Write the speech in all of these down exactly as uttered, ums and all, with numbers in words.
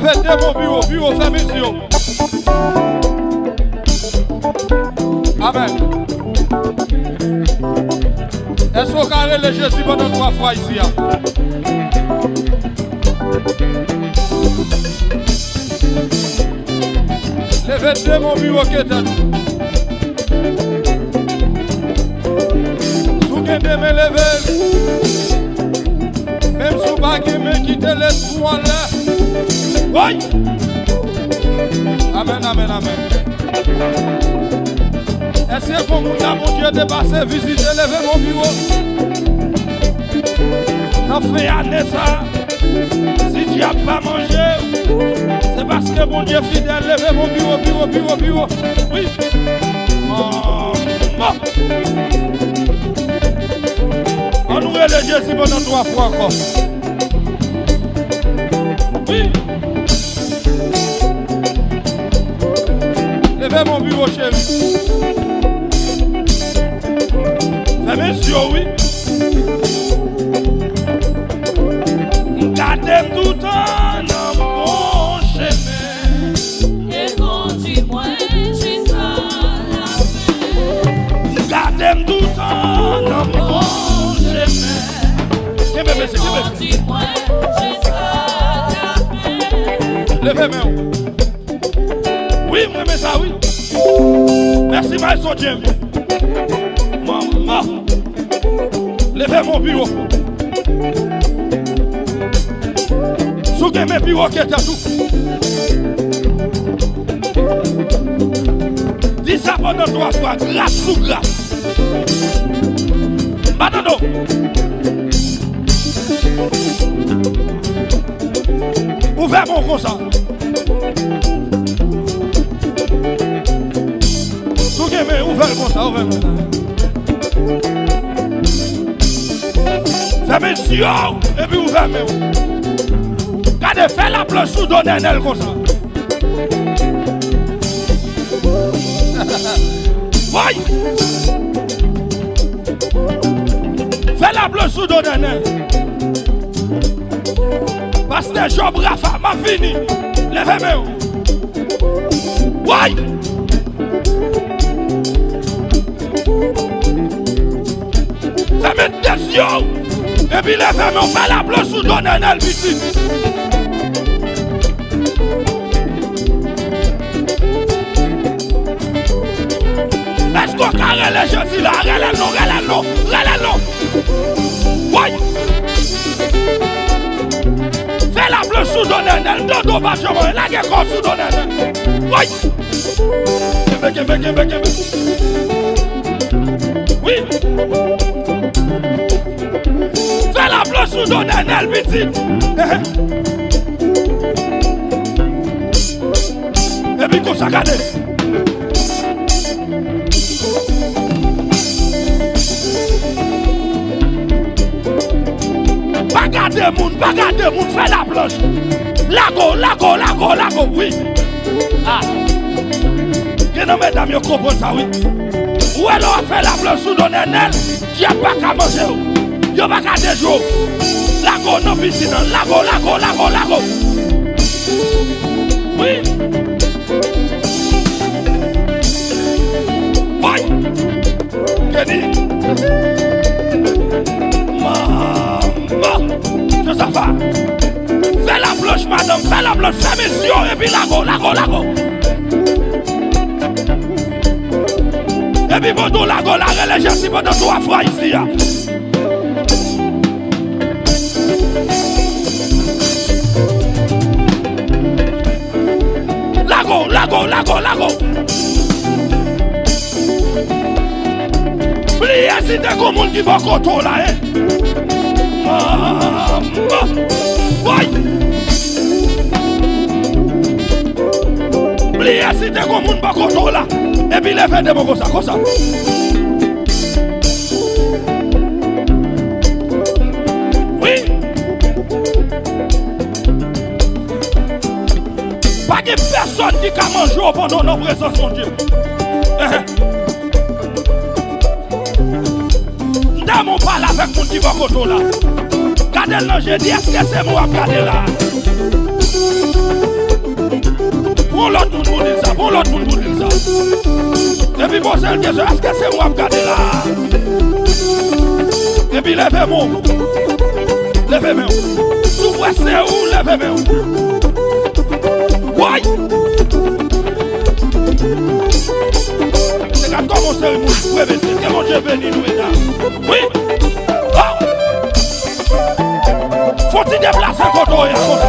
Fè demon biwo, biwo, fèmen zye w. Amèn. Èske w ka rele Jezi pandan twa fwa isi a? Leve demon biwo ki tèt ou. Si w gen de men, leve l. Menm si w pa gen men, kite lespri w anlè. Woy! Amèn, amèn, amèn. Èske gon moun la Bondye te pase vizite, leve men w pi wo? Nan fen ane sa, si dyab pa manje, se paske Bondye fidèl, leve men w pi wo, pi wo, pi wo, pi wo. Wi. Manman. Ann nou rele Jezi pandan twa fwa ankò. Wi. Leve men w pi wo, cheri. Fèmen zye w, wi. Gade m toutan nan bon chemen. E kondi mwen jiska lafen. Gade m toutan nan bon chemen. Kenbe, mesye, kenbe. E kondi mwen jiska lafen. Leve men w. Wi, m renmen sa, wi. Mèsi, Maestro James. Manman. Leve men w pi wo. Si w gen men pi wo ke tèt ou. Di sa pandan twa fwa, gras sou gras. M pa tande w. Ouvè men w konsa. Si w gen men, ouvè l konsa, ouvè l konsa. Fèmen zye w, epi ouvè men w. Gade, fè laplanch sou do Nènèl konsa. Woy! Fè laplanch sou do Nènèl. Pastè Job Rafa, m ap vini. Leve men w. Woy! Fèmen de zye w. Epi leve men w, fè laplanch sou do Nènèl, pitit. Èske w ka rele Jezi la? Rele l non, rele l non, rele l non. Woy! Fè laplanch sou do Nènèl, dodo pa janm anyen, lage kò w sou do Nènèl. Woy! Kenbe, kenbe, kenbe, kenbe. Wi. Fè laplanch sou do Nènèl, pitit. Ehe. Epi konsa, gade. Pa gade moun, pa gade moun, fè laplanch. Lago, lago, lago, lago, wi. Ah. Gen nan medam yo konprann sa, wi. Ou wè lè w ap fè laplanch sou do Nènèl, dyab pa ka manje w. Yo pa ka dejwe w. Lago nan pisin nan. Lago, lago, lago, lago. Wi. Woy. Kenny. Manman. Jozafa. Fè laplanch, madanm. Fè laplanch. Fèmen zye w epi lago, lago, lago. Epi pandan w lago la, rele Jezi pandan twa fwa isi a. Lago, lago, lago, lago. Bliye si te gon moun ki bò kote w la, en. Manman. Woy. Bliye si te gon moun bò kote w la. Epi leve de men w konsa, konsa. Wi. Pa gen pèsonn ki ka manje w pandan w nan prezans Bondye. Ehe. M ta renmen w pale avèk moun ki bò kote w la. Gade l nan je, di, èske se mwen w ap gade la? Bon lòt moun pou di l sa, bon lòt moun pou di l sa. Epi poze l kesyon, èske se mwen w ap gade la? Epi leve men w. Leve men w. Si w kwè se ou, leve men w. Woy! Se gad kòman yon seri moun vre mesye. Ke Bondye beni nou, medam. Wi! Oh! Fò w ti deplase kote w ye a konsa.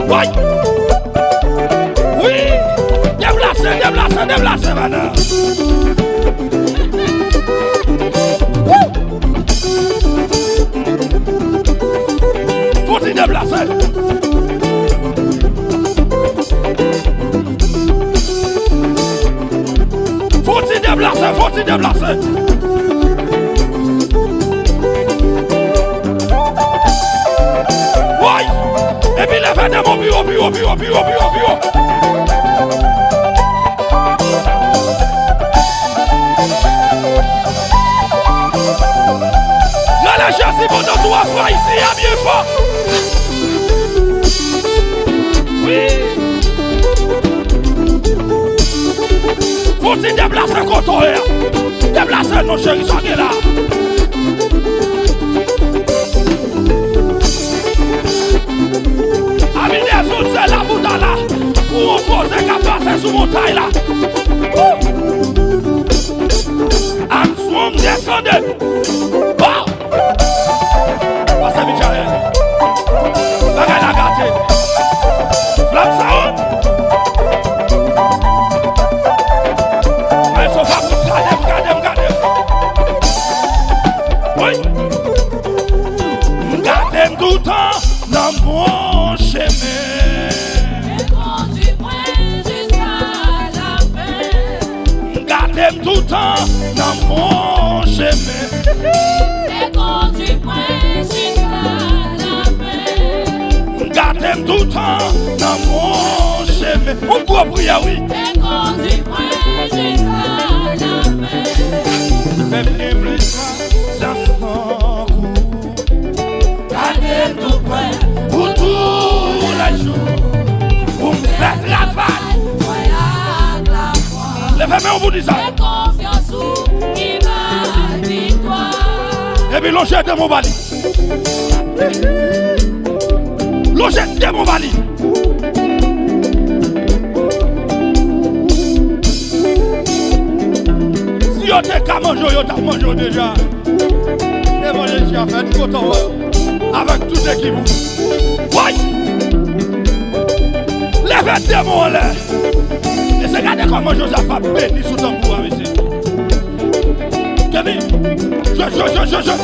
Woy! Wi! Deplase, deplase, deplase, madanm. Fò w ti deplase. Fò w ti deplase, fò w ti deplase. Woy! Epi leve de men w pi wo, pi wo, pi wo, pi wo, pi wo, pi wo. Rele Jezi pandan twa fwa isi a byen fò. Wi. Fò w ti deplase kote w ye a. Deplase non cheri, sa w gen la. Ami de zot se la pou ta la. Pou yon koze k ap pase sou montay la. Woo! Armstrong desann. Oh! Pase Michael. Bagay la gate. Flam sa wont. Mwen so pa pou gade m, gade m, gade m. Wi. M gade m toutan nan bon chemen. E kondui mwen jiska lafen. Gade m toutan nan bon chemen. E kondui mwen jiska lafen. Gade m toutan nan bon chemen. Yon gwo priyè, wi. E kondui mwen jiska lafen. Fè m gen plis konfyans nan ou. Gade m tou prè pou toulèjou, pou m fè travay mwen ak lafwa. Leve men w pou di sa. E konfyans ou ki bay viktwa. Epi lonje de men w ba li. Lonje de men w ba li. Si yo te ka manje w, yo t ap manje w deja. Evanjil Jean fè n kontan wè w avèk tout ekip ou. Woy! Leve de men w anlè. Mesye, gade kòman Jozaf ap beni sou tanbou a, mesye. Kenbe. Jwe, jwe, jwe, jwe, jwe.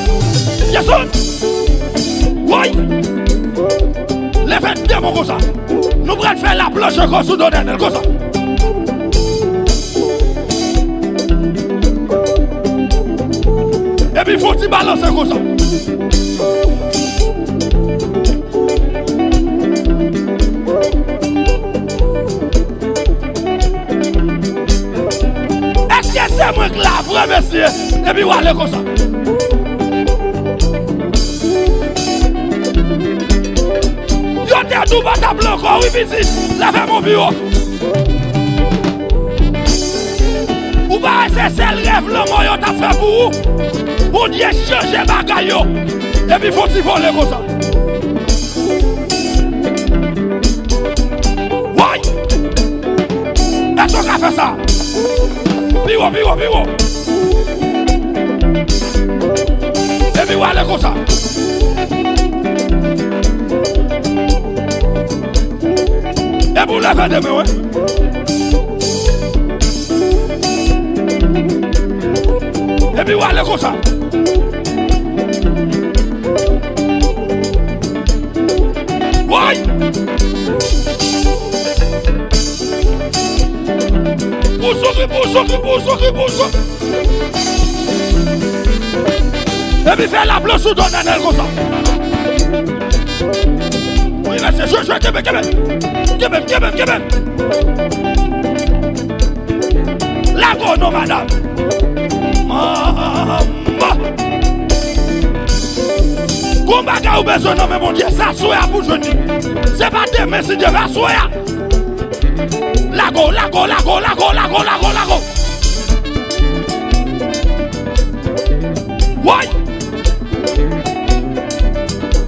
Jason! Woy! Leve de men w konsa. Nou pral fè laplanch ankò sou do Dènèl konsa. Epi fò w ti balanse konsa. Èske se mwen k la vre, mesye? Epi w ale konsa. Yo te di w pa t ap la ankò, wi, pitit. Leve men w pi wo. Ou pa wè se sèl rèv lanmò yo t ap fè pou ou? Bondye chanje bagay yo. Epi fò w ti vole konsa. Woy! Èske w ka fè sa? Pi wo, pi wo, pi wo. Epi w ale konsa. Epi w leve de men w. Epi w ale konsa. Woy! Pou soufri, pou soufri, pou soufri, pou soufri. Epi fè laplanch sou do Dènèl konsa. Wi, mesye, jwe, jwe, kenbe, kenbe. Kenbe m, kenbe m, kenbe m. Lago non, madanm. Manman. Gon bagay ou bezwen nan men Bondye, se aswè a pou jwenn li. Se pa demen, si Dye vle, aswè a. Lago, lago, lago, lago, lago, lago, lago. Woy!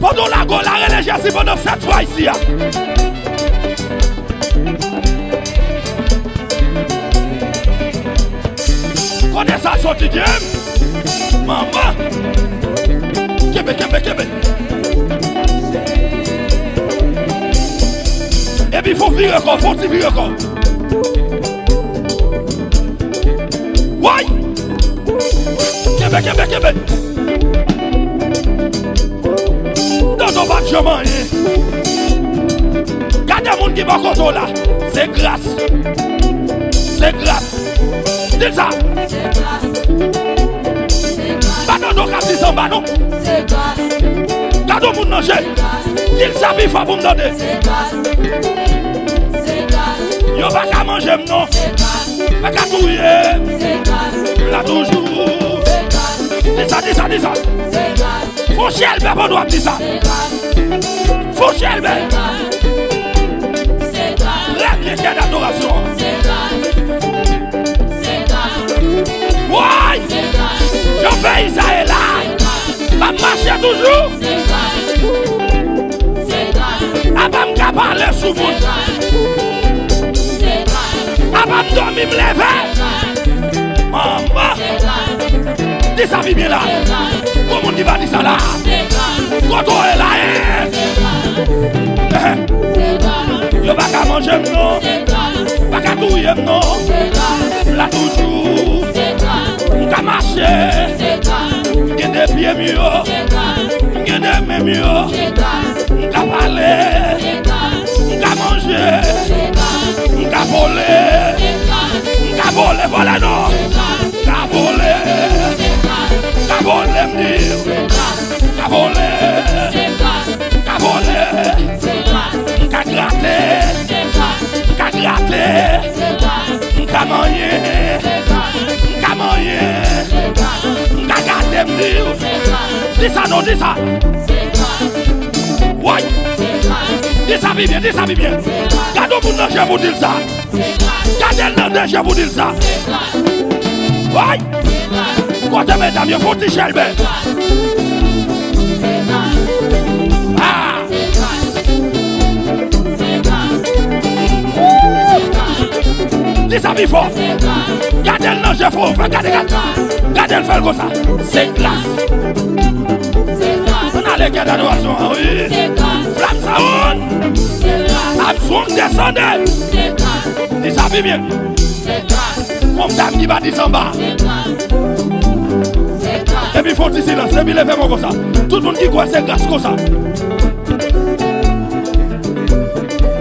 Pandan w lago, la rele Jezi pandan sèt fwa isi a. Kote sa soti, James? Manman! Kenbe, kenbe, kenbe! Epi fò vire kò, fò ti vire kò. Woy! Kenbe, kenbe, kenbe! Dodo pa t janm anyen. Gade moun ki bò kote w la. Se gras. Se gras. Di l sa. Se gras. Se gras. Pa Dodo k ap di sa anba non. Se gras. Gade yon moun nan je. Se gras. Di l sa pi fò pou m tande. Se gras. Se gras. Yo pa ka manje m non. Se gras. Pa ka touye m. Se gras. La toujou. Se gras. Di sa, di sa, di sa. Se gras. Fon chèlbè pandan w ap di sa. Fon chèlbè. Premye kè dadorasyon an. Woy! Jan peyi sa ye la. M ap mache toujou. Apa m ka pale sou moun. Apa m dòmi m leve. Manman. Di sa pi byen la. Gon moun ki pa di sa la. Kote w ye la, eh? Eh. Yo pa ka manje m non. Pa ka touye m non. La toujou. M ka mache. M gen de pye m yo. M gen de men m yo. M ka pale. M ka manje. M ka vole. M ka vole, vole non. M ka vole. M ka vole, m di. M ka vole. M ka vole. M ka grate. M ka grate. M ka manyen. M ka manyen. M ka gade, m di. Di sa non, di sa. Woy! Di sa pi byen, di sa pi byen. Gade yon moun nan je pou di l sa. Gade l nan de je pou di l sa. Woy! Kote medam yo, fon ti chèlbè. Ah! Di sa pi fò. Gade l nan je fò. Gade, gade. Gade l fè l konsa. Se gras. Ann ale kè dadorasyon an, wi. Flammsound. Armstrong, desann. Di sa pi byen. Yon dam ki pa di sanba. Epi fon ti silans, epi leve men w konsa. Tout moun ki kwè se gras konsa.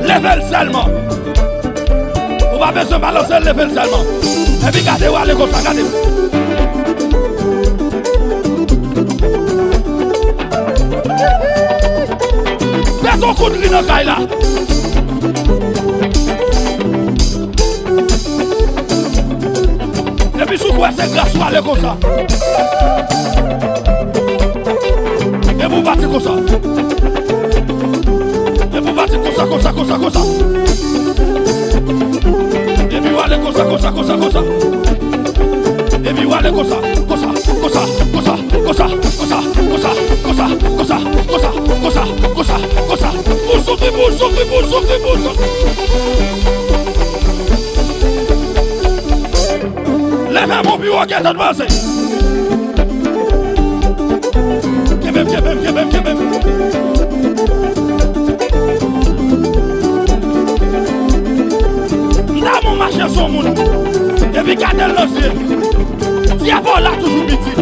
Leve l sèlman. Ou pa bezwen balanse l, leve l sèlman. Epi gade w ale konsa, gade. Mete yon kout ri nan kay la. Epi si w kwè se gras ou ale konsa. Epi w pati konsa. Epi w pati konsa, konsa, konsa, konsa. Epi w ale konsa, konsa, konsa, konsa. Epi w ale konsa, konsa, konsa, konsa. Pou soufri, pou soufri, pou soufri, pou soufri. Leve men w pi wo, gentan panse. Kenbe m, kenbe m, kenbe m, kenbe m. M ta bon mache sou moun. Epi gade l nan zye. Dyab la toujou piti.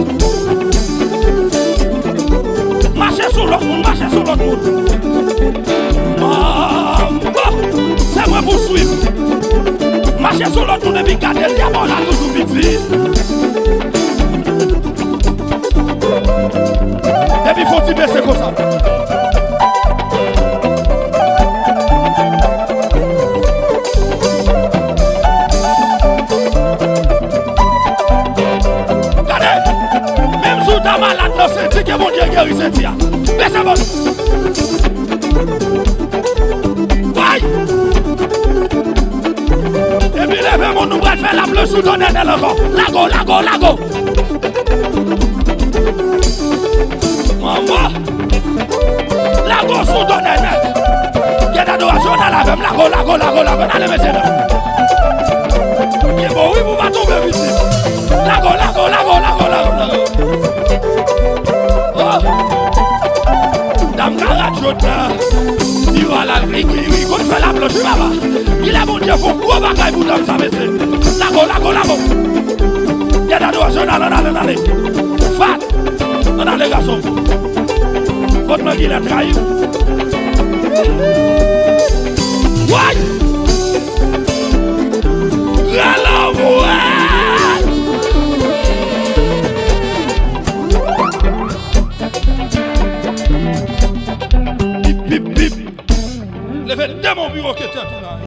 Mache sou lòt moun, mache sou lòt moun. Manman, se mwen pou swiv. Mache sou lòt moun epi gade l, dyab la toujou piti. Epi fò ti bese konsa. Gade! Menm si w ta malad nan senti, ke Bondye geri senti a. Sa bon. Woy! Epi leve moun, nou pral fè lapli sou Don Dènèl ankò. Lago, lago, lago. Manman. Lago sou Don Dènèl. Gen adorasyon nan lavè m. Lago, lago, lago, lago. N ale, mesye dam. Ki bon, wi, pou pa tonbe, pitit. Lago, lago, lago, lago, lago, lago. Oh. Dam karat jòt la. Li va la, li, li, li konn fè laplanch, wi, papa. Li la, Bondye fè yon gwo bagay pou dam sa, mesye. Lago, lago, lago. Gen adorasyon, n ale, n ale, n ale. Fat. Ann ale, gason. Kot Langilè trayi w. Woy! Rale w, woy! Bip, bip, bip. Leve demon biro ki te tou la.